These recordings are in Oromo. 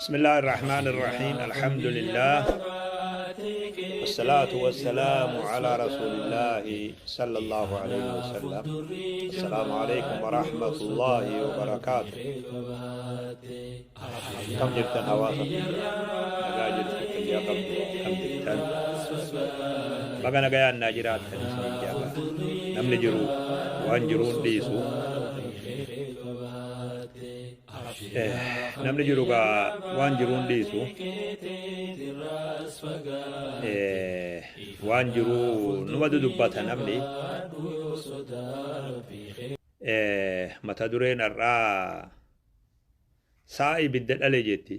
بسم الله الرحمن الرحيم الحمد لله والصلاة والسلام على رسول الله صلى الله عليه وسلم السلام عليكم ورحمة الله وبركاته كم جبتن هواسا نقا جرت فيا قبل كم جبتن بقى نقا ناجرات نمني جرو وان جرون ديسو Namni jiru gaa waan jiruun dhiisu, waan jiru numa dudubbata namni. Mata dureen har'aa sa'a ibidda dhale jetti.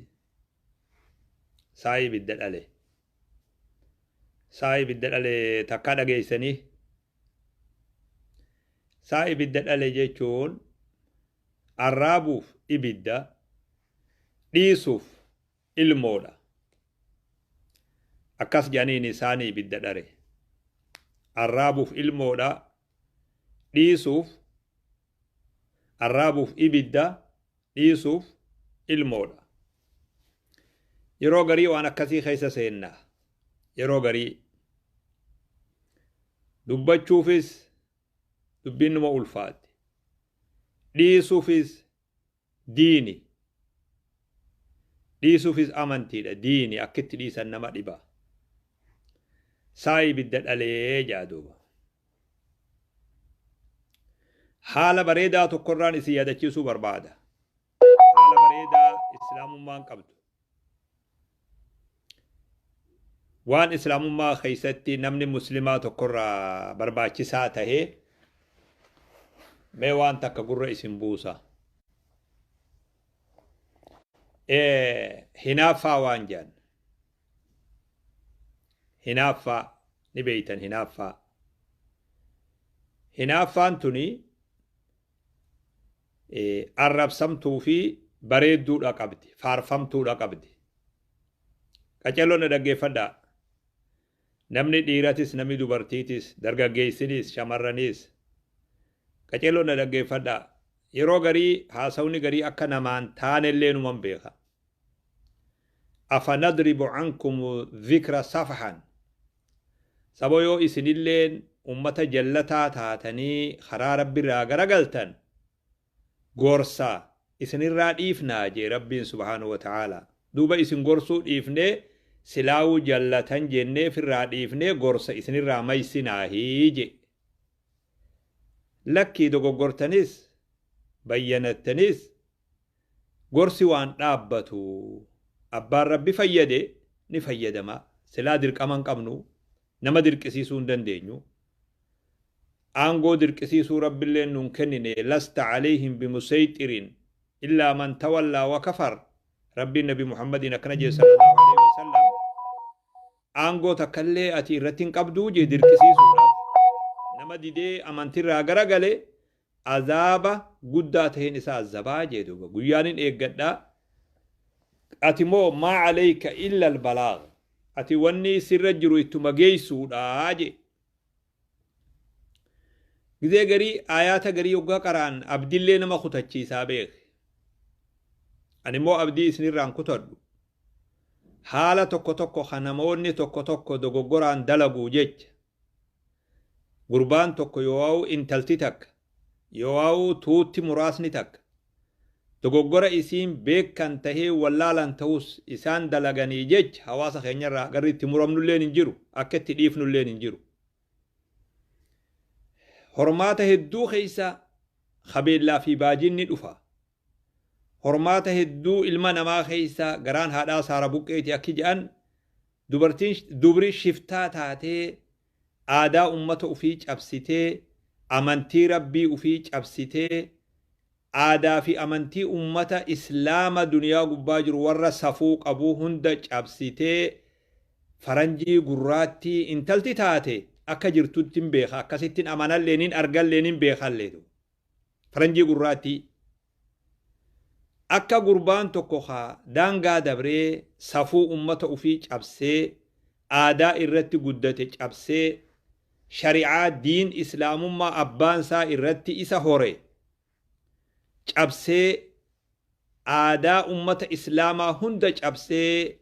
Sa'a ibidda dhale. Sa'a ibidda dhale takkaa dhageessanii. Sa'a ibidda dhale jechuun arraabuuf ibidda, dhiisuuf ilmoodha. Akkas jedhaniin isaanii ibidda dhare. Arraabuuf ilmoodha, dhiisuuf arraabuuf ibidda, dhiisuuf ilmoodha. Yeroo garii waan akkasii keessa seenna. Yeroo garii dubbachuufis dubbiin numa ulfaatti. Dhiisuufis diini. Dhiisuufis amantiidha. Diini akkitti dhiisan nama dhiba. Saa ibidda dhalee jaa duuba. Haala bareedaa tokkorraan isin yaadachiisuu barbaada. Haala bareedaa islaamummaan qabdu. Waan islaamummaa keessatti namni muslimaa tokkorraa barbaachisaa tahee mee waan takka gurra isin buusa. Hinaaffaa waan jedhan. Hinaaffaa ni beeytan hinaaffaa. Hinaaffaan tuni arrabsamtuu fi bareedduudha qabdi, faarfamtuudha qabdi. Qacelloon na dhaggeeffadhaa. Namni dhiiratis, namni dubartiitis, dargaggeessinis, shamarranis. Qacelloon na dhaggeeffadhaa. Yeroo garii haasawni garii akka namaan taanellee numan beeka. Afanadribu ankum dhikra safahan. Sabo yoo isinilleen ummata jallataa taatanii karaa Rabbirraa garagaltan gorsa isinirraa dhiifnaa jee Rabbiin subhaanahu wa ta'ala. Duuba isin gorsuu dhiifnee silaawuu jallatan jennee firraa dhiifnee gorsa isinirraa maysinaahi jee. Lakkii dogoggortanis bayyanattanis gorsi waan dhaabbatu abbaan Rabbi fayyade ni fayyadama. Silaa dirqama hin qabnu, nama dirqisiisuu hin dandeenyu. Aangoo dirqisiisuu Rabbilleen nuun kennine lasta alayhim bimusayxirin illaa man tawallaa wa kafar. Rabbiin Nabi Muhammadiin akkana jee sallallahu alaihi wasallam aangoo takkallee ati irratti hin qabduu jee dirqisiisuudhaaf nama didee amantirraa garagale azaaba guddaa taheen isa azabaa jee duuba guyyaan hin eeggadha ati moo maa alayka illa albalaag ati wanni sirra jiru ittuma geessuudha jee. Gizee garii aayaata garii yoggaa qara'an abdillee nama kutachiisaa beek. Ani immoo abdii isinirraan kutadhu. Haala tokko tokko kan namoonni tokko tokko dogoggoraan dalagu jecha. Gurbaan tokko yoo'aa'u intalti takka yoo'aa'u tuutti muraasni takka dogoggora isiin beekan tahee wallaalan ta'us isaan dalaganii jecha hawaasa keenyarraa garri itti muramnulleen hin jiru, akka itti dhiifnulleen hin jiru. Hormaata hedduu keessa kabeellaa fi baajiin ni dhufa. Hormaata hedduu ilma namaa keessa garaan haadhaa saara buqqeeti akki jedhan dubartiin dubri shiftaa taatee aadaa ummata ufii cabsitee amantii Rabbii ufii cabsitee aadaa fi amantii ummata islaama duniyaa gubbaa jiru warra safuu qabu hunda cabsitee faranjii gurraattii intalti taate akka jirtutti hin beeka, akkasittiin amanallee nin argallee nin beekallee. Faranjii gurraattii akka gurbaan tokko haa daangaa dabree safuu ummata ufii cabsee aadaa irratti guddate cabsee shari'aa diin islaamummaa abbaan isaa irratti isa hore cabsee Aadaa ummata Islaamaa hunda cabsee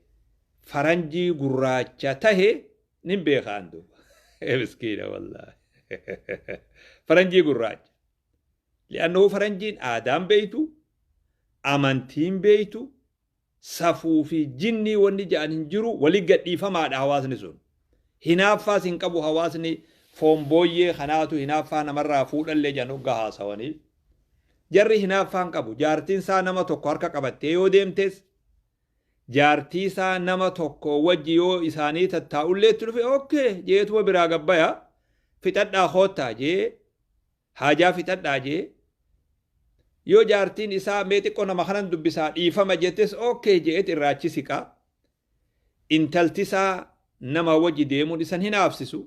faranjii gurraacha tahe nin beekaan duuba. Miskiina wallaahi. Faranjii gurraacha. Li'annahu faranjiin aadaan beeytu, amantiin beeytu, safuu fi jinnii wanni ja'an hin jiru, walii gadhiifamaadha hawaasni sun. Hinaaffaas hin qabu hawaasni foon booyyee kanaatu hinaaffaa namarraa fuudhallee jedhan hoggaa haasawanii. Jarri hinaaffaa hin qabu. Jaartiin isaa nama tokko harka qabattee yoo deemtes, jaartii isaa nama tokko wajji yoo isaanii tattaa'ullee itti dhufe, okay jeetuma biraa gabbaya, fixadhaa koottaa jee, haajaa fixadhaa jee. Yoo jaartiin isaa mee xiqqoo nama kanan dubbisaa dhiifama jettes, okay jeet irraa achi siqa. Intalti isaa nama wajji deemuun isan hinaafsisu.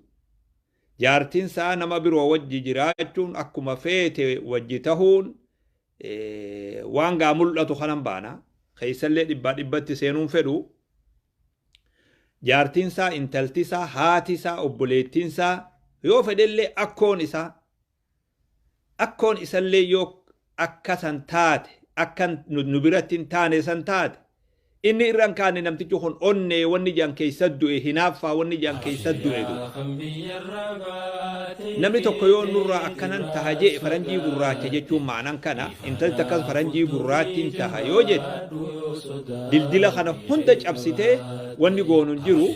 Jaartiin isaa nama biroo wajji jiraachuun, akkuma feete wajji tahuun waan gaa mul'atu kanan baana. Keessallee dhibbaa dhibbatti seenuun fedhu. Jaartiin isaa, intalti isaa, haati isaa, obboleettiin isaa, yoo fedhellee akkoon isaa. Akkoon isallee yoo akka san taate, akka nu biratti hin taane san taate, inni irra hin kaanne. Namtichi kun onnee wanni jedhan keessa du'e, hinaaffaa wanni jedhan keessa du'e. Namni tokko yoo nurraa akkanan taha jee, faranjii gurraacha jechuun ma'anan kana, intalli takkas faranjii gurraattiin taha yoo jette, dildila kana hunda cabsitee wanni goonu hin jiru.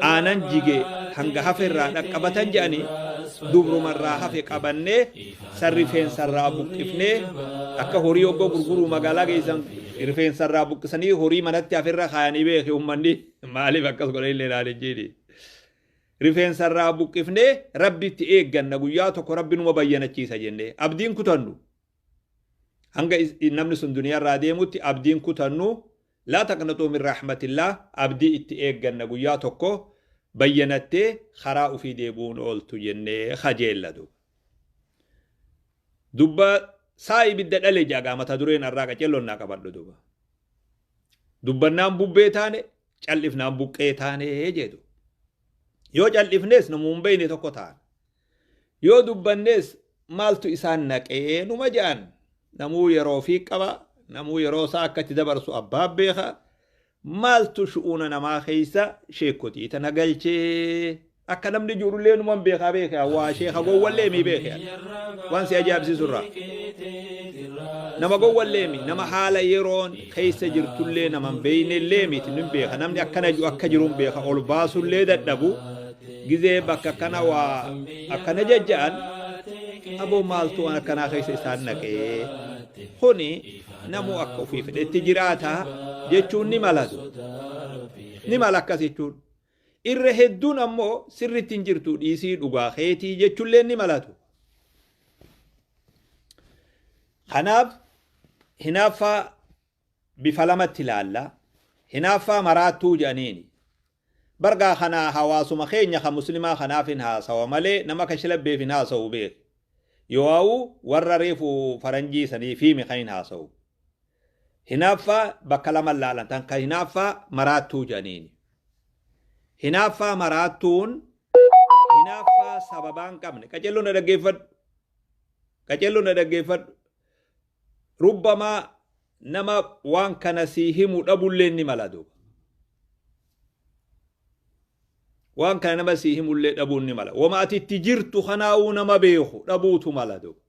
Aanan jige hanga hafe irraa dhaqqabatan jedhanii, dubrumarraa hafe qabannee, san rifeensarraa buqqifnee, akka horii oggoo gurguruu magaalaa geessan rifeensarraa buqqisanii horii manatti haferra kaayanii beeki ummanni maaliif akkas godhan illee ilaalin jiini. Rifeensarraa buqqifnee Rabbitti eegganna, guyyaa tokko Rabbi numa bayyanachiisa jennee abdiin kutannu. Hanga namni sun duniyaarraa deemutti abdiin kutannu. Laa taqnaxuu min rahmatillah, abdii itti eegganna, guyyaa tokko bayyanattee karaa ufii deebi'uun ooltu jennee kajeellatu. Dubba saa ibidda dhale jagaa mata dureen irraa qacelloon naa qabadhu duba. Dubbannaan bubbee taane, cal'ifnaan buqqee taane jedhu. Yoo cal'ifnes namuu hin beekne tokko taana. Yoo dubbannes maaltu isaan naqee numa jedhan. Namuu yeroo fi qaba, namuu yeroo isaa akka itti dabarsu abbaa beeka. Maaltu shu'uuna namaa keessa sheekotii tana galchee akka namni jirullee numan beekaa beekaa, waa sheeka gowwallee mi beekaa. Waan si ajaa'ibsiisu irraa. Nama gowwallee mi, nama haala yeroon keessa jirtullee nama hin beeynellee miti, nin beeka. Namni akkana jiru akka jiru hin beeka, ol baasullee dadhabu. Gizee bakka kana waa akkana jajja'an, aboo maaltu waan akkanaa keessa isaan naqee, kuni namuu akka ofii fedhetti jiraata jechuun ni malatu. Ni mala akkas jechuun. Irra hedduun ammoo sirritti hin jirtu, dhiisii, dhugaa keetii jechuullee ni malatu. Kanaaf hinaaffaa bifa lamatti ilaalla. Hinaaffaa maraattuu jedhaniini. Bargaa kana hawaasuma keenya kan muslimaa kanaaf hin haasawa malee nama akka shilabbeef hin haasawu beek. Yoo warra reefu faranjii sanii fiimi kan hin haasawu. Hinaaffaa bakka lama laalan tan kan hinaaffaa maraattuu jedhaniini. Hinaaffaa maraattuun hinaaffaa sababaa hin qabne. Qaceelloo na dhaggeeffadhu. Qaceelloo na dhaggeeffadhu. Rubbamaa nama waan kana sii himu dhabullee ni mala duuba. Waan kana nama sii himullee dhabuun ni mala. Wama ati itti jirtu kanaa'uu nama beeku dhabuutu mala duuba.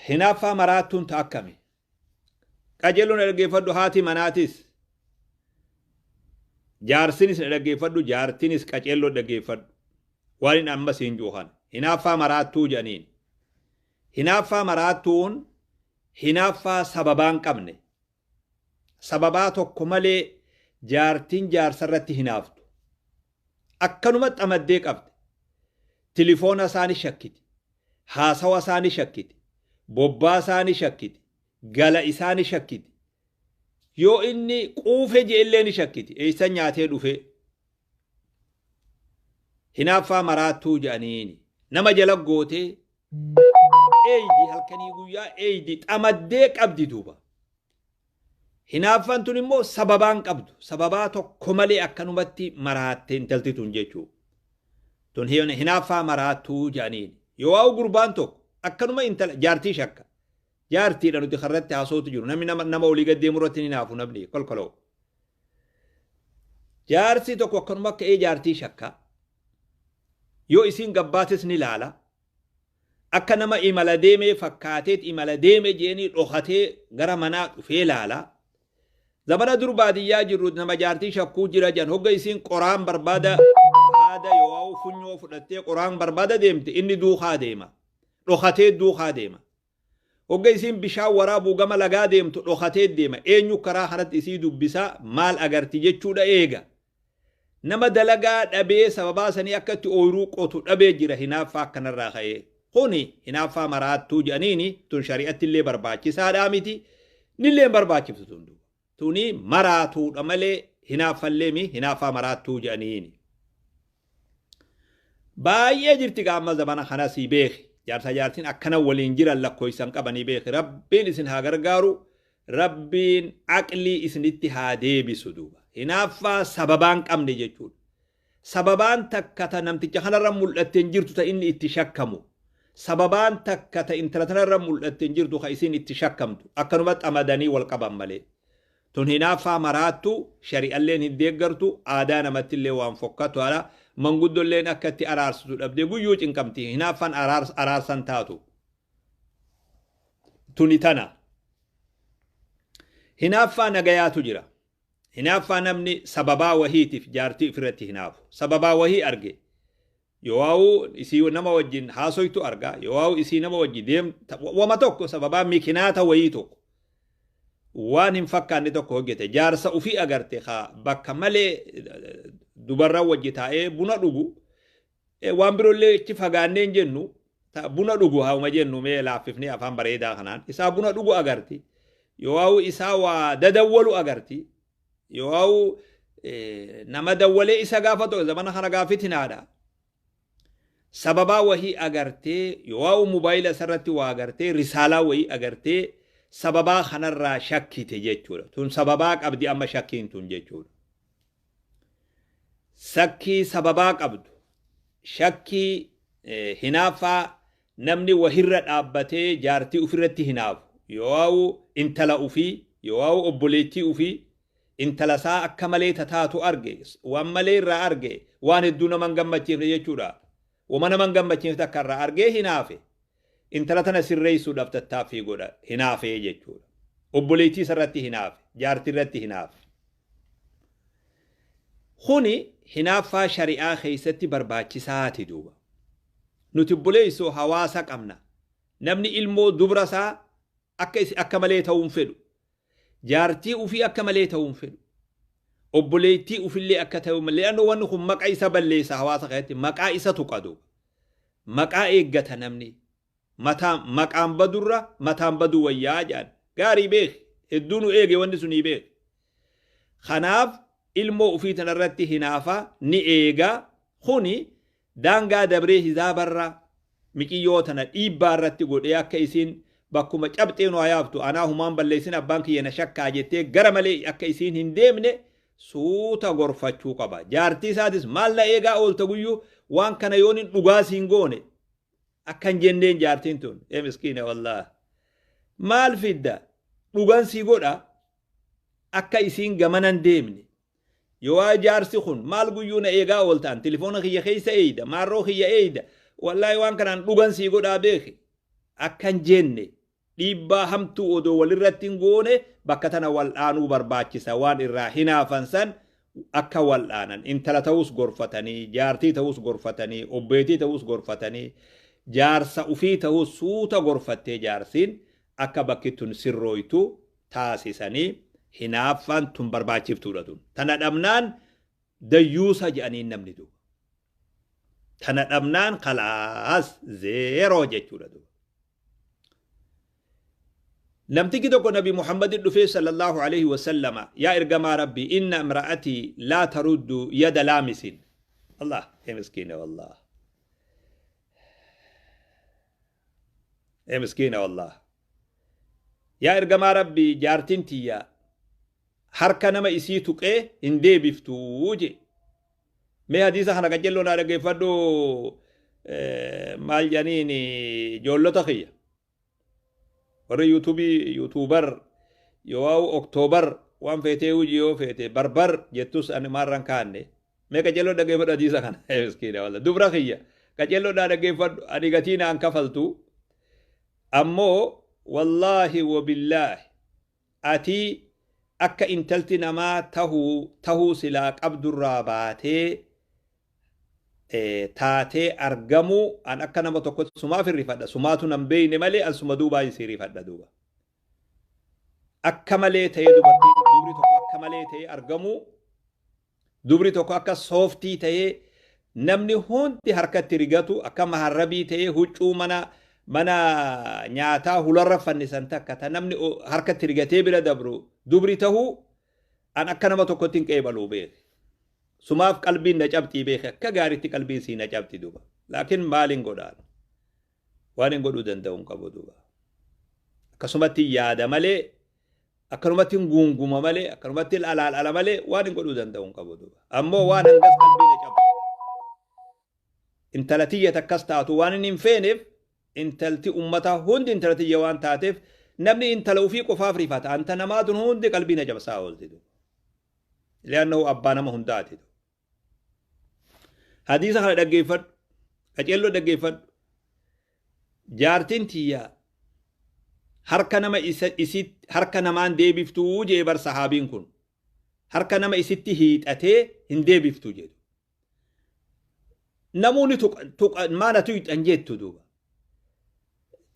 Hinaaffaa maraattuun ta akkami? Qajeeloo na dhaggeeffadhu, haati manaatis. Jaarsinis na dhaggeeffadhu, jaartinis qaceelloo dhaggeeffadhu. Waan inni amma siin jiru kana. Hinaaffaa maraattuu jedhaniin. Hinaaffaa maraattuun hinaaffaa sababaa hin qabne. Sababaa tokko malee jaartiin jaarsa irratti hinaaftu. Akkanuma xamaddee qabde. Tilifoona isaa ni shakkiti. Haasawa isaa ni shakkiti. Bobbaa isaa ni shakkiti. Gala isaa ni shakkiti. Yoo inni quufe je'ellee ni shakkiti. Eessa nyaatee dhufee? Hinaaffaa maraattuu jedhaniini. Nama jala gootee eeydi, halkanii guyyaa eeydi, xamaddee qabdi duuba. Hinaaffaan tun immoo sababaa hin qabdu. Sababaa tokko malee akkanumatti maraatte intalti tun jechuudha. Tun hinaaffaa maraattuu jedhaniini. Yoo waa'u gurbaan tokko akkanuma intala jaartii shakka. Jaartiidha nuti karratti haasootu jiru. Namni nama olii gad deemu irratti ni naafu namni kolkoloo. Jaarsi tokko akkanuma ka'ee jaartii shakka. Yoo isiin gabbaates ni laala. Akka nama imala deemee fakkaateet imala deeme jeenii dhokatee gara manaa dhufee laala. Zamana dur baadiyyaa jirru nama jaartii shakkuu jira jan hogga isiin qoraan barbaada haada yoo funyoo fudhattee qoraan barbaada deemte inni duukaa deema. Dhokatee duukaa deema. Hogga isiin bishaan waraabuu gama lagaa deemtu dhokatee deema. Eenyu karaa kanatti isii dubbisaa maal agarti jechuudha eega. Nama dalagaa dhabee sababaa sanii akka itti ooyiruu qotu dhabee jira hinaaffaa akkanarraa ka'ee. Kuni hinaaffaa maraattuu jedhaniini tun shari'atti illee barbaachisaadhaa miti. Nillee hin barbaachiftu tun duuba. Tuni maraatuudha malee hinaaffallee mi hinaaffaa maraattuu jedhaniini. Baay'ee jirti gaamma zamana kana sii beeki. Jaarsa jaartiin akkana waliin jiran lakkoofsan qabanii beeki. Rabbiin isin haa gargaaru. Rabbiin aqlii isinitti haa deebisu duuba. Hinaaffaa sababaan qabne jechuudha. Sababaan takka ta namticha kanarra mul'attee hin jirtu ta inni itti shakkamu. Sababaan takka ta intala tanarra mul'attee hin jirtu ka isiin itti shakkamtu. Akkanuma xamadanii wal qaban malee. Tun hinaaffaa maraattu shari'alleen hin deeggartu aadaa namattillee waan fokkatu haala manguddolleen akka itti araarsitu dhabdee guyyuu cinqamti hinaaffaan araarsan taatu. Tuni tana. Hinaaffaa nagayaatu jira. Hinaaffaa namni sababaa wahiitiif jaartii ofirratti hinaafu. Sababaa wahii arge. Yoo isii nama wajjin haasoytu arga. Yoo isii nama wajjin deem wama tokko sababaa mikinaata wahii tokko. Waan hin fakkaanne tokko hojjete. Jaarsa ofii agarte haa bakka malee dubarran wajji taa'ee buna dhugu. Waan biroollee ichi fagaannee hin jennu buna dhugu hauma jennu mee laaffifnee afaan bareedaa kanaan. Isaa buna dhugu agarti. Yoo isaa waa dadawwalu agarti. Yoo nama dawwalee isa gaafatu zamana kana gaafitinaadha. Sababaa wahii agartee yoo mobaayila isarratti waa agartee risaalaa wahii agartee sababaa kanarraa shakkite jechuudha. Tun sababaa qabdi amma shakkiin tun jechuudha. Shakkii sababaa qabdu. Shakkii hinaaffaa namni wahirra dhaabbatee jaartii ofirratti hinaafu. Yoo intala ofii, yoo obboleettii ofii intala isaa akka malee tataatu arge, waan malee irraa arge, waan hedduu nama hin gammachiifne jechuudha. Wama nama hin gammachiifne takka irraa argee hinaafe. Intala tana sirreessuudhaaf tattaaffii godha hinaafee jechuudha. Obboleettii isarratti hinaafe, jaartii irratti hinaafe. Kuni hinaaffaa shari'aa keessatti barbaachisaati duuba. Nuti obboleessoo hawaasa qabna. Namni ilmoo dubra isaa akka malee ta'uu hin fedhu. Jaartii ofii akka malee ta'uu hin fedhu. Obboleettii ofillee akka ta'u malee le'annoo wanni kun maqaa isa balleessa hawaasa keessatti maqaa isa tuqa duuba. Maqaa eeggata namni. Maqaan badurra mataan baduu wayyaa jedhan. Gaarii beeki. Hedduu nu eege wanni sunii beeki. Kanaaf ilmoo ofii tanarratti hinaafa ni eega. Kuni daangaa dabree hizaabarra miqiyyoo tana dhiibbaa irratti godhee akka isiin bakkuma cabxee nu hayaaftu anaa humaan balleessin abbaan kiyya na shakkaa jettee gara malee akka isiin hin deemne suuta gorfachuu qaba. Jaartii isaatis maal na eegaa oolta guyyuu waan kana yoon hin dhugaa siin goone akkan jenneen jaartiin tun ee miskiina wallaah maal fidda dhugan sii godha akka isiin gamanan deemne. Yoo jaarsi kun maal guyyuu na eegaa ooltaan telefoona kiyya keessa eeyda maarroo kiyya eeyda wallaahi waan kanaan dhugan sii godhaa beeki akkan jenne dhiibbaa hamtuu odoo walirratti hin goone bakka tana wal'aanuu barbaachisa waan irraa hinaafan san akka wal'aanan intala ta'us gorfatanii jaartii ta'us gorfatanii obbeetii ta'us gorfatanii jaarsa ufii ta'us suuta gorfattee jaarsiin akka bakki tun sirrooytu taasisanii hinaaffaan tun barbaachiftuudha tun. Tana dhabnaan dayyuusa jedhaniin namni duuba. Tana dhabnaan khalaas zeeroo jechuudha duuba. Namtichi tokko Nabi Muhammadin dhufee sallallahu alaihi wasallama yaa ergamaa Rabbii inna imra'atii laa taruddu yada laamisin. Allah ee miskiina wallah. Ee miskiina wallah. Yaa ergamaa Rabbii jaartiin tiyya harka nama isii tuqee hin deebiftuu je. Mee hadiisa kana qajeeloo naa dhaggeeffadhu maal jedhaniin ijoollota kiyya. Warri yuutuubii yuutuubar yoo oktoobar waan feetee hojii yoo feete barbar jettus ani maarraan kaanne. Mee qaceelloo dhaggeeffadhu hadiisa kana. Miskiina walla. Dubra kiyya. Qaceelloodhaa dhaggeeffadhu ani gatii naan kafaltu. Ammoo wallaahi wabillaahi ati akka intalti namaa tahuu silaa qabdurraa baatee taatee argamuu an akka nama tokkotti sumaaf hirrifadha. Sumaatu nan beeyne malee an suma duubaa isii rifadha duuba. Akka malee ta'ee dubartiin dubri tokko akka malee ta'ee argamuu, dubri tokko akka sooftii ta'ee namni hundi harkatti rigatu, akka maharrabii ta'ee huccuu mana nyaataa hularra fannisan takka ta namni harkatti rigatee bira dabru dubri tahuu an akka nama tokkotti hin qeebaluu beeke. Sumaaf qalbiin na cabxii beeke, akka gaariitti qalbiin sii na cabxi duuba. Laakiin maaliin godhaan? Waan hin godhuu danda'u hin qabu duuba. Akkasumatti yaada malee, akkanumatti hin guunguma malee, akkanumatti alaal ala malee waan hin godhuu danda'u hin qabu duuba. Ammoo waan hangas qalbii na cabxu. Intala tiyya takkas taatu waan inni hin feeneef, intalti ummataa hundi intala tiyya waan taateef, namni intala ofii qofaaf rifata. Anta namaa tun hundi qalbii na cabsaa oolti duuba. Li'annahu abbaa nama hundaati. Hadiisa kana dhaggeeffadhu. Qaceelloo dhaggeeffadhu. Jaartiin tiyya harka nama isa isi harka namaan deebiftuu jee bar sahaabiin kun. Harka nama isitti hiixatee hin deebiftu jedhu. Namoonni tuqa maana tuyxan jettu duuba.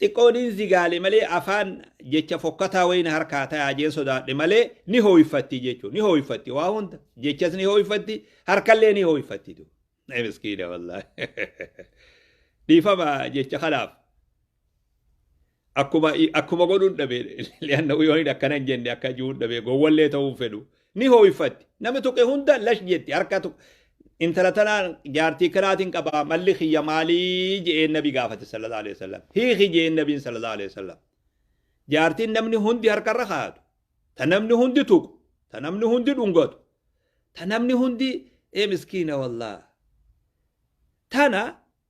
Xiqqoon hin zigaale malee afaan jecha fokkataa wayina harkaa tayaa jeen sodaadhe malee ni hooyfatti jechuudha. Ni hooyfatti waa hunda. Jechas ni hooyfatti, harkallee ni hooyfatti duuba. Miskiina wallaahi. Dhiifama jecha kanaaf. Akkuma godhuun dhabe, li'anna yoo inni akkana hin jenne akka jiruun dhabe, gowwallee ta'uu fedhu. Ni hooyfatti. Namni tuqe hunda lash jetti harka tuqe. Intala tanaan jaartii kanaatiin qabaa, malli kiyya maalii je'een nabi gaafate sallallahu alaihi wasallam. Hiiki je'een nabiin sallallahu alaihi wasallam. Jaartiin namni hundi harkarra kaa'atu, ta namni hundi tuqu, ta namni hundi dhungatu, ta namni hundi ee miskiina wallaa. Tana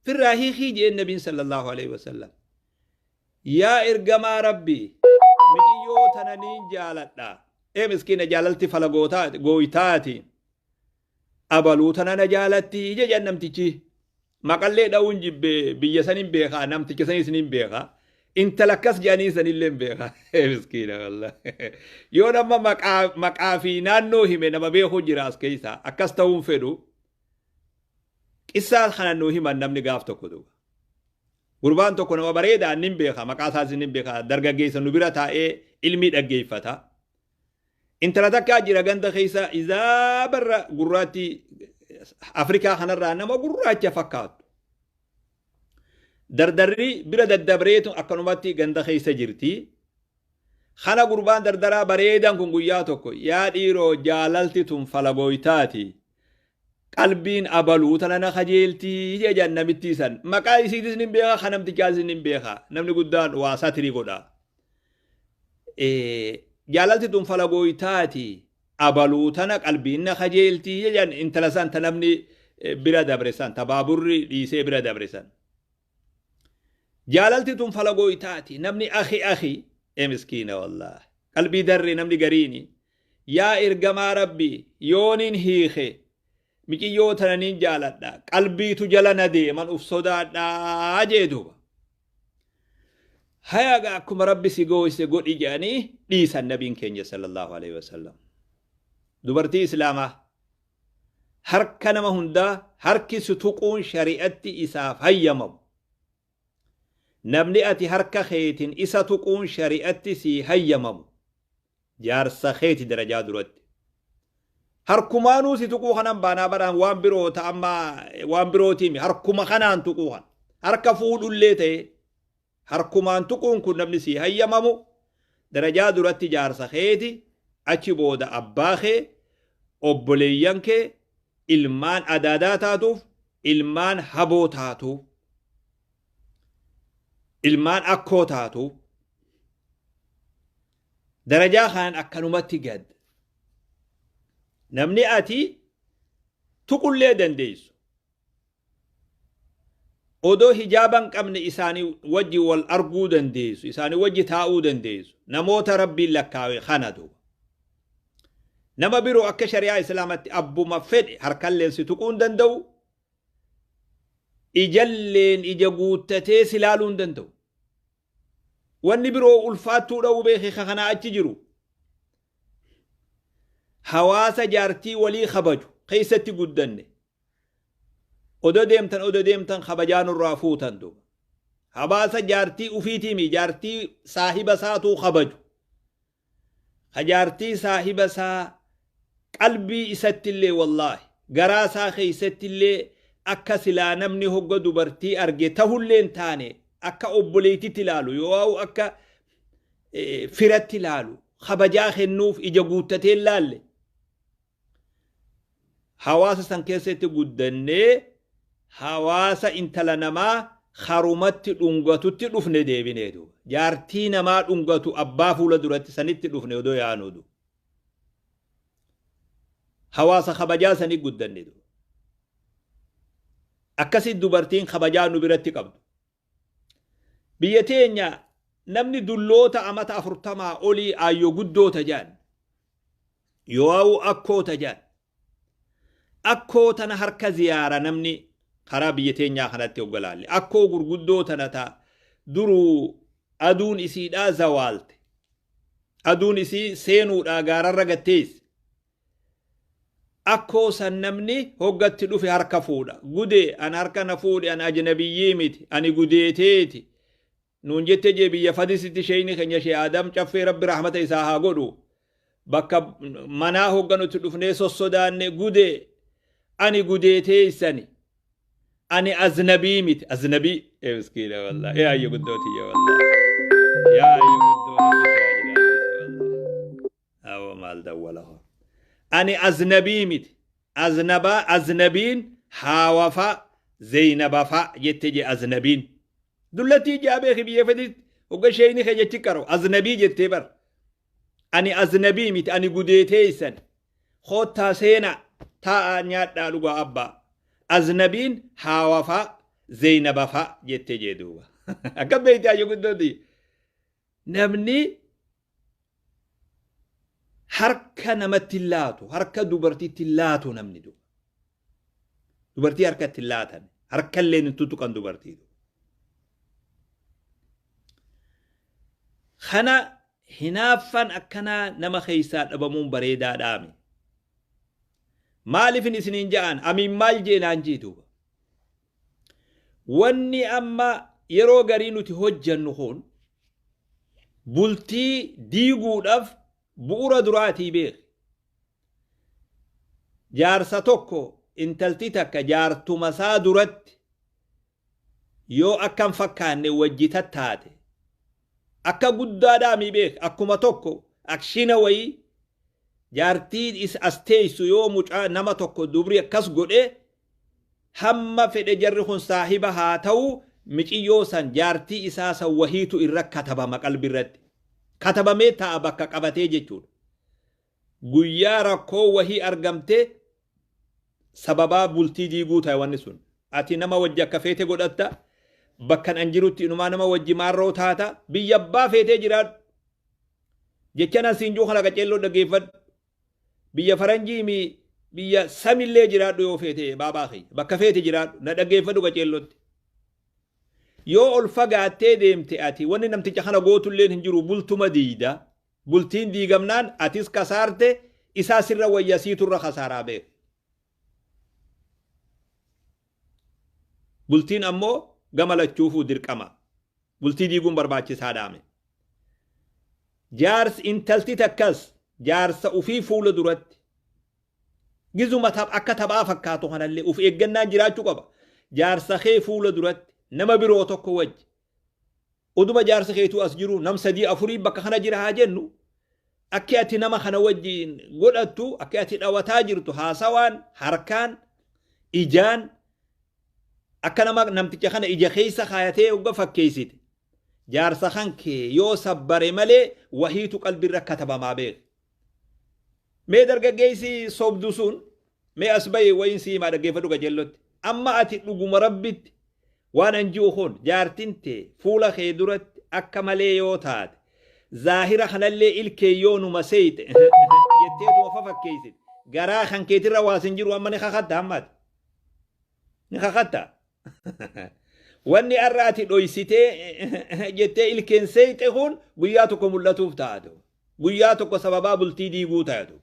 firraa hiikii je'een nabiin sallallahu alaihi wasallam. Yaa ergamaa Rabbii, mixiyyoo tana niin jaaladha. Ee miskiina, jaalalti fala gooytaati. Abaluu tana na jaalatti jedhan namtichi. Maqallee dha'uun jibbe, biyya sanin beekaa, namticha sanis nin beekaa. Intala akkas jedhanii sanillee hin beekaa. Miskiina wallah. Yoo nama maqaa fi naannoo hime nama beeku jira as keessa. Akkas ta'uun fedhu. Qissaa kana nuu himan namni gaaf tokko duuba. Gurbaan tokko nama bareedaa nin beeka, maqaa isaas nin beeka, dargaggeessa nu bira taa'ee ilmii dhaggeeffata. Intala takkaa jira ganda keessa, izaa barra gurraatti Afrikaa kanarraa nama gurraacha fakkaattu. Dardarri bira daddabreetu akkanumatti ganda keessa jirti. Kana gurbaan dardaraa bareedan kun guyyaa tokko, yaa dhiiroo, jaalalti tun falagooytaati. Qalbiin abaluu tana na kajeeltii jedhan namittii san. Maqaa isiitis nin beeka, kan namtichaas nin beeka. Namni guddaan waa satiri godha. Jaalalti tun falagooytaati. Abaluu tana qalbiin na kajeeltii jedhan intala san ta namni bira dabre san, ta baaburri dhiisee bira dabre san. Jaalalti tun falagooytaati. Namni akhi akhi ee miskiina wallah. Qalbii darre namni gariini. Yaa ergamaa Rabbii, yooniin hiike miciyyoo tana niin jaaladha. Qalbiitu jala na deeman uf sodaadhaa jee duuba. Hayaga akkuma Rabbi si gooyse godhi jedhanii dhiisan nabiin keenya sallallahu alaihi wasallam. Dubartii Islaamaa harka nama hundaa harki si tuquun shari'atti isaaf hayyamamu. Namni ati harka keetiin isa tuquun shari'atti sii hayyamamu jaarsa keeti darajaa duratti. Harkumaanuu si tuquu kanan baanaa baraan waan biroo ta amma waan birootiimi harkuma kanaan tuquu kan. Harka fuudhullee ta'e harkumaan tuquun kun namni sii hayyamamu darajaa duratti jaarsa keeti, achi booda abbaa kee, obboleeyyan kee, ilmaan adaadaa taatuuf, ilmaan haboo taatuuf, ilmaan akkoo taatuuf, darajaa kanaan akkanumatti gad. Namni ati tuqullee dandeessu. Odoo hijaaba hin qabne isaanii wajji wal arguu dandeessu, isaanii wajji taa'uu dandeessu. Namoota Rabbiin lakkaawe kana duuba. Nama biroo akka shari'aa Islaamatti abbuma fedhe harkalleen si tuquu hin danda'u, ijalleen ija guuttatee si laaluu hin danda'u. Wanni biroo ulfaattuu dha'uu beeki ka kanaa achi jiru. Hawaasa jaartii walii kabaju keessatti guddanne. Odo deemtan odo deemtan kabajaa nurraa fuutan duuba. Hawaasa jaartii ufiitiimi jaartii saahiba isaatuu kabaju. Ka jaartii saahiba isaa qalbii isattillee, wallaahi, garaa isaa keessattillee akka silaa namni hogga dubartii arge tahullee hin taane akka obboleettitti ilaalu yoo akka firatti ilaalu kabajaa kennuuf ija guuttatee hin laalle. Hawaasa san keessatti guddannee hawaasa intala namaa harumatti dhungatutti dhufne deebinee duuba. Jaartii namaa dhungatu abbaa fuula duratti sanitti dhufne odoo yaanuu duuba. Hawaasa kabajaa sanii guddanne duuba. Akkasitti dubartiin kabajaa nu biratti qabdu. Biyya teenya namni dulloota amata 40 olii aayyoo guddoota jedhan. Yoo akkoota jedhan. Akkoo tana harka ziyaara namni karaa biyya teenyaa kanatti hoggalaalle. Akkoo gurguddoo tana ta duruu aduun isiidhaa zawaalte. Aduun isii seenuudhaa gaararra gatteessi. Akkoo san namni hoggatti dhufe harka fuudha. Gude an harka na fuudhe, an ajnabiyyii miti, ani gudeeteeti. Nuun jette jee biyya fadisitti sheeyni keenya Shee Adam Caffee, Rabbi rahmata isaa haa godhu. Bakka manaa hogganutti dhufnee sossodaanne, gude ani gudeeteessani. Ani aznabii miti. Aznabii. Ee miskiina wallahi. Ee ayyo guddoo tiyya wallahi. Yaa ayyo guddoo, Rabbi si haa jiraachisu wallahi. Awo maal dawwala hoo. Ani aznabii miti. Aznabaa aznabiin haawafa Zeynaba jette je aznabiin. Dullattii ijaa beeki biyya feditti hogga sheeyni kee jechi qaro aznabii jettee bar. Ani aznabii miti, ani gudeeteessan. Koottaa seenaa taa'aa nyaadhaa dhugaa abbaa. Aznabiin haawafa Zeynaba jette jee duuba. Akka beekte ayyo guddooti. Namni harka namatti laatu, harka dubartiitti laatu namni duuba. Dubartii harkatti laatan, harkallee hin tuttuqan dubartii. Kana hinaaffaan akkanaa nama keessaa dhabamuun bareedaa dhaame. Maaliifin isiniin ja'an amiin maal jeenaan jee duuba. Wanni amma yeroo garii nuti hojjannu kun bultii diiguudhaaf bu'ura duraatii beeki. Jaarsa tokko intalti takka jaartuma isaa duratti yoo akkam fakkaanne wajji tattaate akka guddaadhaa mi beek, akkuma tokko akshina wayii jaartii is as teessu yoo mucaa nama tokko dubri akkas godhe, hamma fedhe jarri kun saahiba haa ta'u, miciyyoo san jaartii isaa san wahiitu irra katabama, qalbi irratti katabamee ta'a bakka qabatee jechuudha. Guyyaa rakkoo wahii argamte sababaa bultii diiguu ta'e wanni sun. Ati nama wajji akka feete godhatta, bakkan an jirutti inumaa nama wajji maarroo taata, biyya abbaa feetee jiraadhu. Jecha nan siin juu kana qaceelloo dhaggeeffadhu. Biyya faranjii mi biyya samillee jiraadhu yoo feete, baabaa kiyya bakka feete jiraadhu, na dhaggeeffadhu qaceellotti. Yoo ol fagaattee deemte ati wanni namticha kana gootulleen hin jiru, bultuma diida. Bultiin diigamnaan atis kasaarte, isaa sirra wayya, siiturra kasaaraa beek. Bultiin ammoo gama lachuufuu dirqama. Bultii diiguun barbaachisaa dhaame. Jaarsi intalti takkas jaarsa ufii fuula duratti gizuma akka taphaa fakkaatu kanallee uf eeggannaan jiraachuu qaba. Jaarsa kee fuula duratti nama biroo tokko wajji uduma jaarsa keetuu as jiru nam sadii afurii bakka kana jira haa jennu, akki ati nama kana wajjiin godhattu, akki ati dhawataa jirtu, haasawaan, harkaan, ijaan, akka nama namticha kana ija keessa kaayatee hogga fakkeessite jaarsa kan kee yoo sabbare malee wahiitu qalbirra katabamaa beek. Mee dargaggeessi sobdu sun mee as bahi, wayiin sii himaa dhaggeeffadhu qajeellotti. Amma ati dhuguma Rabbitti Waan an ji'u kun jaartin tee fuula kee duratti akka malee yoo taate, zaahira kanallee ilkee yoo numa seeyxe jettee tuma fafakkeessite, garaa kan keetirra waa sin jiru amma ni kakatta hammaati. Ni kakatta. Wanni har'a ati dhoysitee jettee ilkeen seeyxe kun guyyaa tokko mul'atuuf taatu. Guyyaa tokko sababaa bultii diiguu taatu.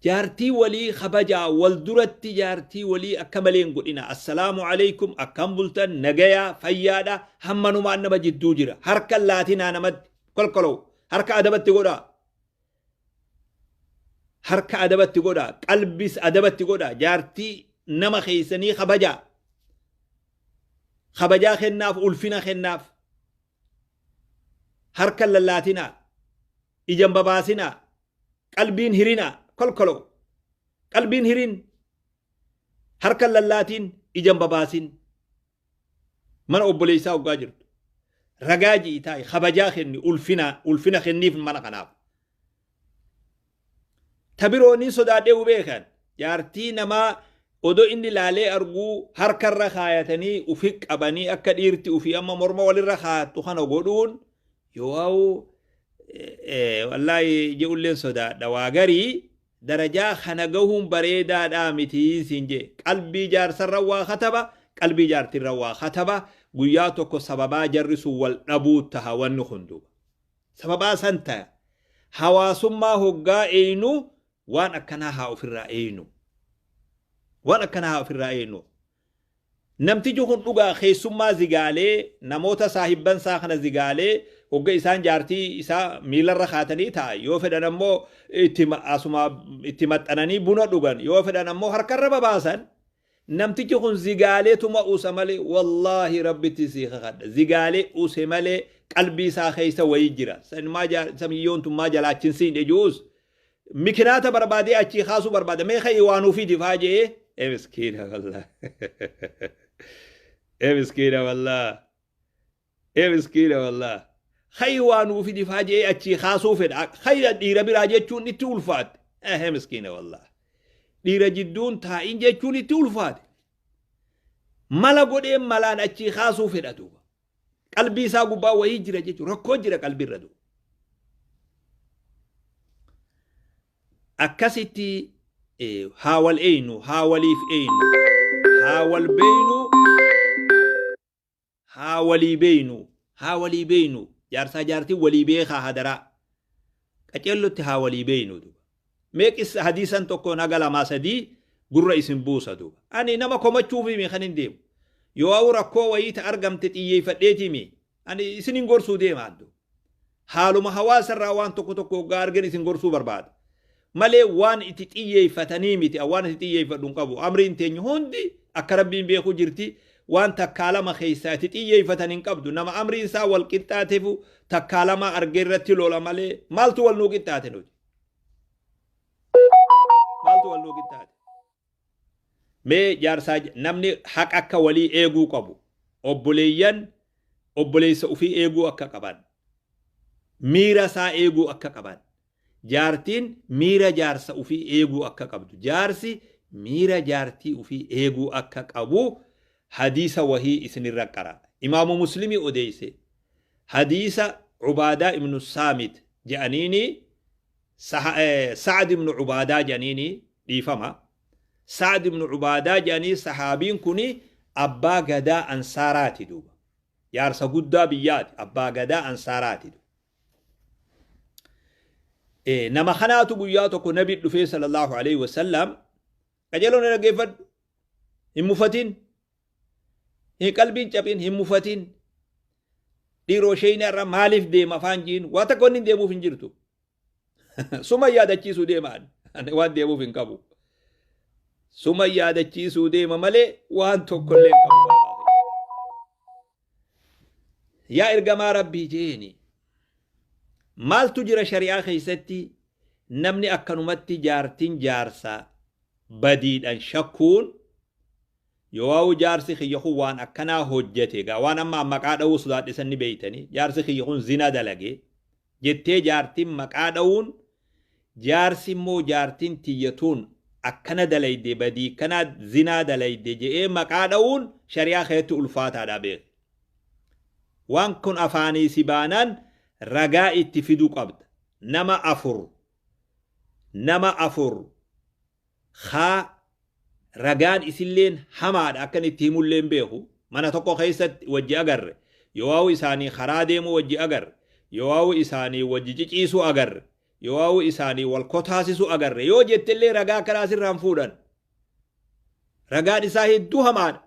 Jaartii walii kabajaa, wal duratti jaartii walii akka malee hin godhina. Assalaamu alaikum, akkam bultan, nagayaa, fayyaadha, hammanumaan nama jidduu jira. Harka laatinaa namatti kolkoloo, harka adabatti godhaa. Harka adabatti godhaa, qalbis adabatti godhaa, jaartii nama keessanii kabajaa. Kabajaa kennaaf, ulfina kennaaf. Harka lallaatinaa, ijan babaasinaa, qalbiin hirinaa, kolkoloo. Qalbiin hirin, harka lallaatiin, ijan babaasin. Mana obboleessaa hoggaa jirtu. Ragaa ji'i taa'i, kabajaa kenni, ulfina kenniif mana kanaaf. Ta biroo ni sodaadhee beekan. Jaartii namaa odoo inni laalee arguu harkarra kaayatanii ufi qabanii akka dhiirti ufii amma morma walirra kaayattu kana godhuun yoo wallaahi je'ulleen sodaadha. Waa garii darajaa kana gahuun bareedaadhaa miti siin jee. Qalbii jaarsarra waa kataba, qalbii jaartirra waa kataba. Guyyaa tokko sababaa jarri sun wal dhabuu taha wanni kun duuba. Sababaa san ta'a. Hawaasummaa hoggaa eeynu waan akkanaa haa ofirraa eeynu. Waan akkanaa haa ofirraa eeynu. Namtichi kun dhugaa keessummaa zigaalee, namoota saahibban isaa kana zigaalee, hogga isaan jaartii isaa miilarra kaatanii ta'a. Yoo fedhan ammoo asuma itti maxxananii buna dhugan. Yoo fedhan ammoo harkarra babaasan. Namtichi kun zigaalee tuma use malee, wallaahi rabbitti sii kakadha. Zigaalee use malee qalbii isaa keessa wayii jira. Samiyyoon tun maa jalaachin siin ejuus. Mikinaata barbaadee achii kaasuu barbaada. Mee ka'ii waan ofii difaa jee. E miskiina wallah. E miskiina wallah. E miskiina wallah. Ka'ii waan ofii difaa jee achii kaasuu fedha. Ka'ii dhiira biraa jechuun itti ulfaate. E miskiina wallah. Dhiira jidduun taa'in jechuun itti ulfaate. Mala godhee malaan achii kaasuu fedha duuba. Qalbii isaa gubbaa wayii jira jechuun rakkoo jira qalbiirra duuba. Akkasitti haa wal eeynu, haa waliif eeynu, haa wal beeynu, haa walii beeynu, haa walii beeynu. Jaarsaa jaartii walii beekaa hadaraa. Qaceellotti haa walii beeynu duuba. Meeqis hadiisan tokko naga lamaa sadii gurra isin buusa duuba. Ani nama komachuufi kan hin deemu. Yoo rakkoo wayii ta argamte xiyyeeffadheetimi. Ani isin hin gorsuu deema duuba. Haaluma hawaasarraa waan tokko tokko hoggaa argan isin gorsuu barbaada. Malee waan itti xiyyeeffatanii miti, waan itti xiyyeeffadhu hin qabu. Amriin teenyu hundi akka rabbiin beeku jirti. Waan takkaa lama keessaa itti xiyyeeffatan hin qabdu. Nama amriin isaa wal qixxaateefu takkaa lama argee irratti lola malee maaltu wal nuu qixxaate nuti? Maaltu wal nuu qixxaate? Mee jaarsaa namni haqa akka walii eeguu qabu. Obboleeyyan obboleessa ofii eeguu akka qaban. Miira isaa eeguu akka qaban. Jaartiin miira jaarsa ofii eeguu akka qabdu. Jaarsi miira jaartii ofii eeguu akka qabu hadiisa wahii isinirra qara. Imaamu Muslimii odeesse. Hadiisa Ubaadaa ibnu Saamit jedhaniini Sa'ad ibnu Ubaadaa jedhaniini dhiifama. Sa'ad ibnu Ubaadaa jedhanii sahaabiin kuni abbaa gadaa Ansaaraati duuba. Jaarsa guddaa biyyaati. Abbaa gadaa Ansaaraati. Nama kanaatu guyyaa tokko nabi dhufee sallallahu alaihi wasallam qajeeloo na dhaggeeffadhu. Hin mufatin. Hin qalbiin caphin, hin mufatin. Dhiiroo isheen irra maaliif deema afaan jiin waa takka wanni deemuuf hin jirtu. Suma yaadachiisuu deema ani waan deemuuf hin qabu. Suma yaadachiisuu deema malee waan tokkollee hin qabu. Yaa ergamaa rabbii jeeni. Maaltu jira shari'aa keessatti namni akkanumatti jaartiin jaarsa badiidhaan shakkuun yoo jaarsi kiyya kun waan akkanaa hojjete egaa waan amma maqaa dha'uu sodaadhisan ni beeytanii jaarsi kiyya kun zina dalage jettee jaartiin maqaa dha'uun jaarsi immoo jaartiin tiyyatuun Akkana dalayde, badii kana zinaa dalayde je'ee maqaa dha'uun shari'aa keessatti ulfaataadha beek. Waan kun afaanii si baanaan ragaa itti fiduu qabda. Nama afur, nama afur haa ragaan isilleen hamaadha, akkan itti himulleen beeku. Mana tokko keessatti wajji agarre, yoo isaanii karaa deemuu wajji agarre, yoo isaanii wajji ciciisuu agarre, yoo isaanii wal kotaasisuu agarre yoo jettellee ragaa karaa sirraan fuudhan. Ragaan isaa hedduu hamaadha.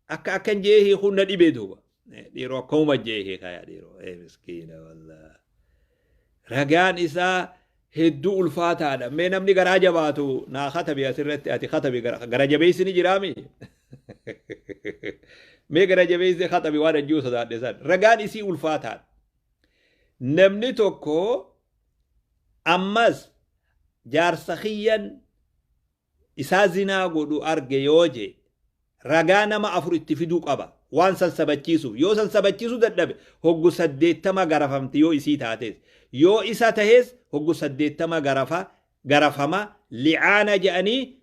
Akka akkan jee hiikuun na dhibee duuba. Dhiiroo akkamuma jee hiikaa yaa dhiiroo. Miskiina wallaa. Ragaan isaa hedduu ulfaataadha. Mee namni garaa jabaatu naa katabi asirratti, ati katabi, gara jabeessi ni jiraami. Mee gara jabeessi katabi waan ajjuu sodaadhe san. Ragaan isii ulfaataadha. Namni tokko ammas jaarsa kiyyan isaa zinaa godhu arge yoo jee, ragaa nama afur itti fiduu qaba waan san sabachiisuuf. Yoo san sabachiisuu dadhabe, hoggu 80 garafamti. Yoo isii taates, yoo isa tahes, hoggu 80 garafa garafama. Li'aana je'anii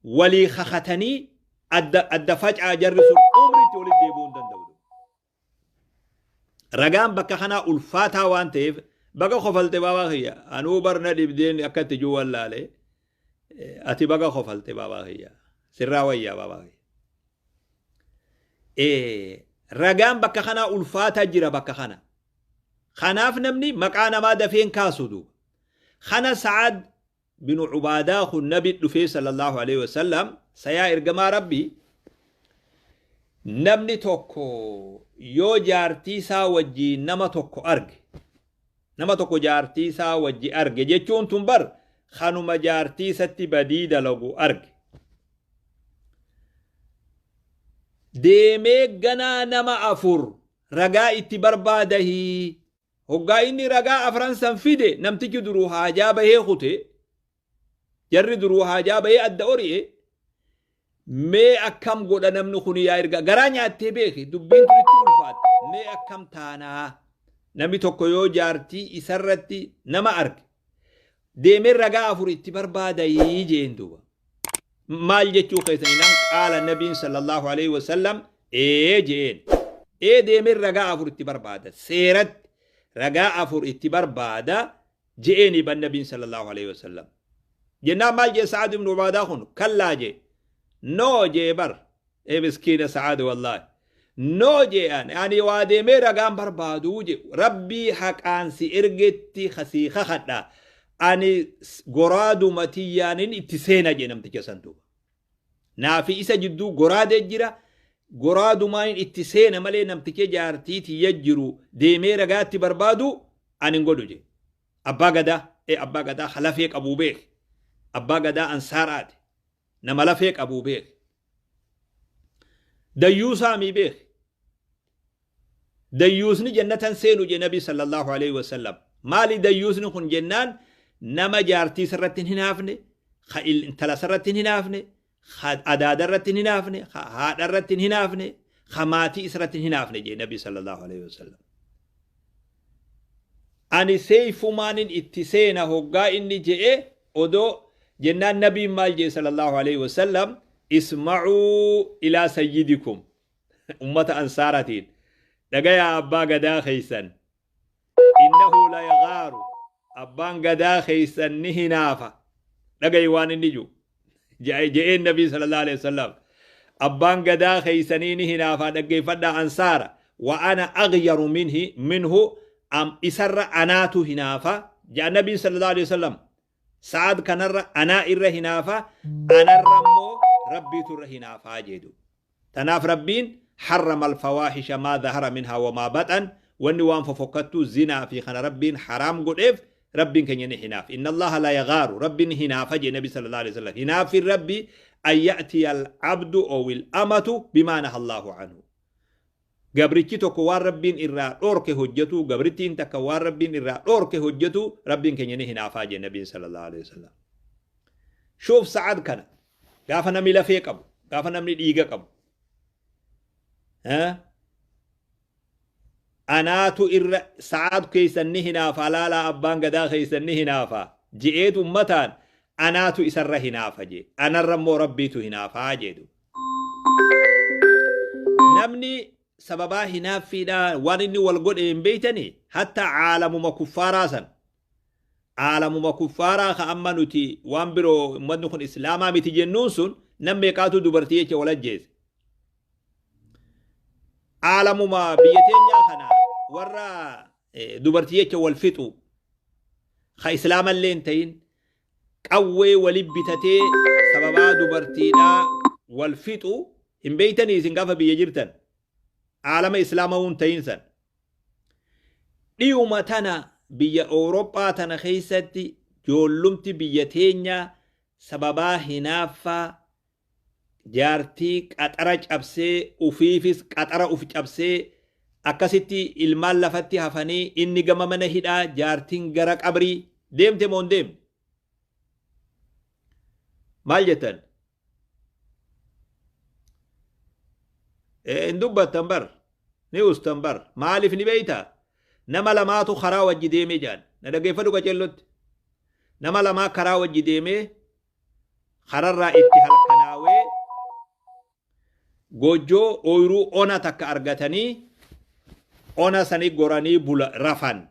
walii kakatanii adda adda facaa. Jarri sun umritti walitti deebi'uu hin danda'u. Ragaan bakka kanaa ulfaataa waan ta'eef baga kofalte, baabaa kiyya. Anuu barna dhibdeen akka itti jiru wallaale. Ati baga kofalte, baabaa kiyya, sirraa wayyaa, baabaa kiyya. Ragaan bakka kanaa ulfaataa jira bakka kana. Kanaaf namni maqaa namaa dafeen kaasu duuba. Kana Sa'ad bin Ubaadaa kun nabi dhufee sallallahu alaihi wasallam, sayaa ergamaa rabbii, namni tokko yoo jaartii isaa wajjiin nama tokko arge, nama tokko jaartii isaa wajji arge jechuun tun bar kanuma jaartii isatti badii dalagu arge, deemee ganaa nama afur ragaa itti barbaadahii. Hoggaa inni ragaa afran san fide, namtichi duruu haajaa bahee kute, jarri duruu haajaa bahee adda ori'e. Mee akkam godha namni kun yaa erga garaa nyaattee beeki, dubbiin turitti ulfaatte. Mee akkam taanaa, namni tokko yoo jaartii isarratti nama arge deemee ragaa afur itti barbaadayii jeen duuba. Maal jechuu keessanii nan qaala nabiin sallallahu alaihi wasallam ee jeen, ee deemee ragaa afur itti barbaada, seeratti ragaa afur itti barbaada je'eeni ban nabiin sallallahu alaihi wasallam. Jennaan maal jee Sa'ad ibn Ubaadaa kun? Kallaa jee, no jee bar. Ee miskiina Sa'ad, wallaahi no jee, ani waa deemee ragaan barbaaduu je. Rabbii haqaan si ergetti kasii kakadha, ani goraaduma tiyyaanin itti seena jee. Namticha san duuba naafi isa jidduu goraadee jira, goraadumaan itti seena malee namticha jaartii tiyya jiru deemee ragaatti barbaadu ani hin godhu je. Abbaa gadaa, ee abbaa gadaa halafee qabuu beek, abbaa gadaa ansaaraati, nama lafee qabuu beek, dayyuusaamii beek. Dayyuusni jannatan seenu je nabi sallallahu alaihi wasallam. Maali dayyuusni kun jennaan, nama jaartii isarratti hin hinaafne, ka intala isarratti hin hinaafne, ka adaada irratti hin hinaafne, ka haadha irratti hin hinaafne, ka maatii isarratti hin hinaafne je nabi sallallahu alaihi wasallam. Ani seeyfumaanin itti seena hoggaa inni je'e odoo jennaan, nabiin maal jee sallallahu alaihi wasallam? Isma'uu ilaa sayyidikum, ummata ansaaratiin dhagayaa, abbaa gadaa keeysan, innahu la yagaaru, abbaan gadaa keeysan ni hinaafa, dhagayi waan inni jiru je'een nabii sallallahu alaihi wasallam. Abbaan gadaa keeysanii ni hinaafa, dhaggeeffadhaa ansaara. Wa ana aghyaru minhu, am isarra anaatu hinaafa jedha nabiin sallallahu alaihi wasallam. Sa'ad kanarra anaa irra hinaafa, anarra immoo rabbiitu irra hinaafaa jedhu. Tanaaf rabbiin harrama alfawaahisha maa dhahara minhaa wamaa baxan, wanni waan fofokkattuu zinaa fi kana rabbiin haraam godheef rabbiin keenya ni hinaaf. Inna allaha la yagaaru, rabbiin hinaafa jee nabi sallallahu alaihi wasallam. Hinaafin rabbi an ya'tiya al-abdu aw al-amatu bimaa naha allahu anhu, gabrichi tokko waan rabbiin irraa dhoorke hojjetu, gabrittiin takka waan rabbiin irraa dhoorke hojjetu, rabbiin keenya ni hinaafaa jee nabiin sallallahu alaihi wasallam. Shuuf Sa'ad kana, gaafa namni lafee qabu, gaafa namni dhiiga qabu, anaatu irra Sa'ad keessan ni hinaafa, laalaa, abbaan gadaa keessan ni hinaafa je'eetu ummataan. Anaatu isarra hinaafa jee. Anarra immoo Rabbiitu hinaafaa jedhu. Namni sababaa hinaaffiidhaa waan inni wal godhe hin beeytanii, hatta caalamuma kuffaaraa san. Caalamuma kuffaaraa ka amma nuti waan biroo ummanni kun islaamaa miti jennuun sun, nam meeqaatu dubartii jecha wal ajjeese. Caalamuma biyya teenyaa kana warra dubartii jecha wal fixu ka islaamallee hin ta'in qawwee wali bitatee sababaa dubartiidhaa wal fixu hin beeytanii isin gaafa biyya jirtan, caalama islaamaa hin ta'in san. Dhiyuma tana biyya Awurooppaa tana keessatti joollumti biyya teenyaa sababaa hinaaffaa jaartii qaxara cabsee, ufiifis qaxara uf cabsee, akkasitti ilmaan lafatti hafanii, inni gama mana hidhaa, jaartiin gara qabrii deemte moo hin deemne? Maal jettan? Hin dubbattan bar, ni ustan bar. Maaliif ni beeyta? Nama lamaatu karaa wajji deemee jaan. Na dhaggeeffadhu qaceellotti. Nama lamaa karaa wajji deemee kararraa itti halkanaawee goojjoo ooyiruu ona takka argatanii ona sani goranii bula rafan.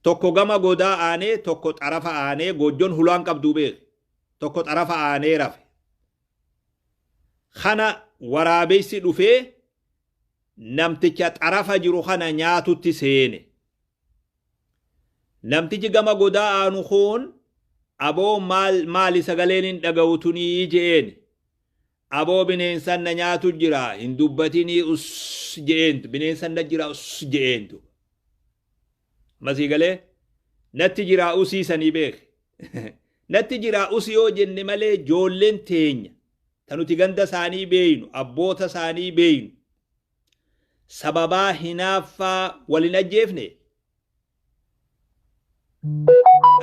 Tokko gama godaa aanee, tokko xarafa aanee, goojjoon hulaan qabduu beek. Tokko xarafa aanee rafe. Kana waraabessi dhufee namticha xarafa jiru kana nyaatutti seene. Namtichi gama godaa aanu kun, "Aboo, maal maali sagaleen hin dhaga'u tunii?" je'een. "Aboo, bineensan na nyaatu jira, hin dubbatinii, us" je'eentu. "Bineensan na jira, us" je'eentu. Masii galee natti jira usii sanii beek. Natti jira usi yoo jenne malee, joolleen teenya ta nuti ganda isaanii beeynu, abboota isaanii beeynu, sababaa hinaaffaa walin ajjeefne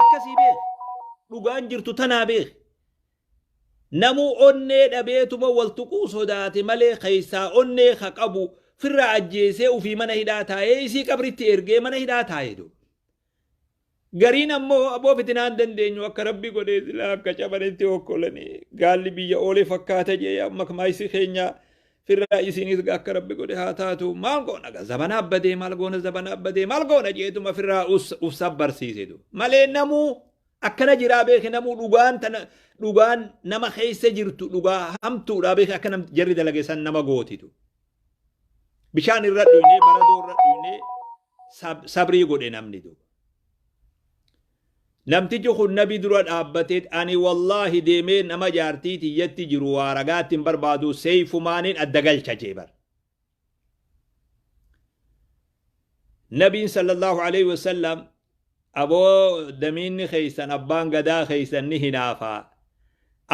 akkasii beek. Dhugaan jirtu tanaa beek. Namuu onnee dhabeetuma wal tuquu sodaate malee, keessaa onnee ka qabu firra ajjeesee ufii mana hidhaa taa'ee, isii qabritti ergee mana hidhaa taa'ee duuba. Gariin ammoo, "Aboo, fitinaan dandeenyu, akka Rabbi godhee silaa akka cabanitti okkolanii gaalli biyya oolee fakkaata" jee. Amma maayisi keenya firraa isiinis akka Rabbi godhe haa taatu, maal goona, zabana abbadee, maal goona, zabana abbadee, maal goona jeetuma firraa uf sabbarsiisetu malee, namuu akkana jiraa beeke. Namuu dhugaan tana, dhugaan nama keessa jirtu dhugaa hamtuudha beeke. Akka nam jarri dalage san nama gootitu. Bishaan irra dhuynee, baradoo irra dhuynee sabrii godhe namni duuba. Namtichi kun nabi dura dhaabbatee, "Ani wallaahi deemee nama jaartii tiyyatti jiru waa ragaatti hin barbaadu, seeyfumaaniin adda galcha" jee bar. Nabiin sallallahu alaihi wasallam, "Aboo, damiinni keeysan, abbaan gadaa keeysan ni hinaafaa,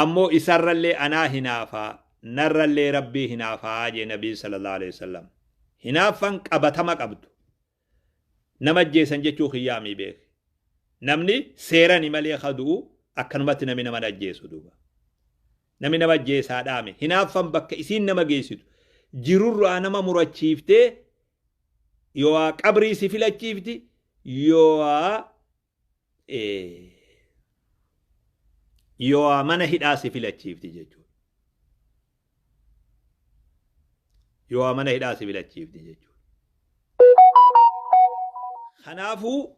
ammoo isarrallee anaa hinaafaa, narrallee Rabbii hinaafaa" jee nabiin sallallahu alaihi wasallam. Hinaaffan qabatama qabdu. Nama ajjeesan jechuu kiyyaamii beek. Namni seerani malee kadu'u, akkanumatti namni nama ajjeesu duuba. Namni nama ajjeesaa dhaame. Hinaaffan bakka isiin nama geessitu jirurraa nama murachiiftee, yoo qabrii si filachiifti, yoo mana hidhaa si filachiifti jechuudha. Yoo mana hidhaa si filachiifti jechuudha. Kanaafuu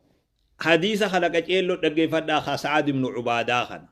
hadiisa kana qaceelloo dhaggeeffadhaa, haa Sa'aad ibnu Ubaadaa kana.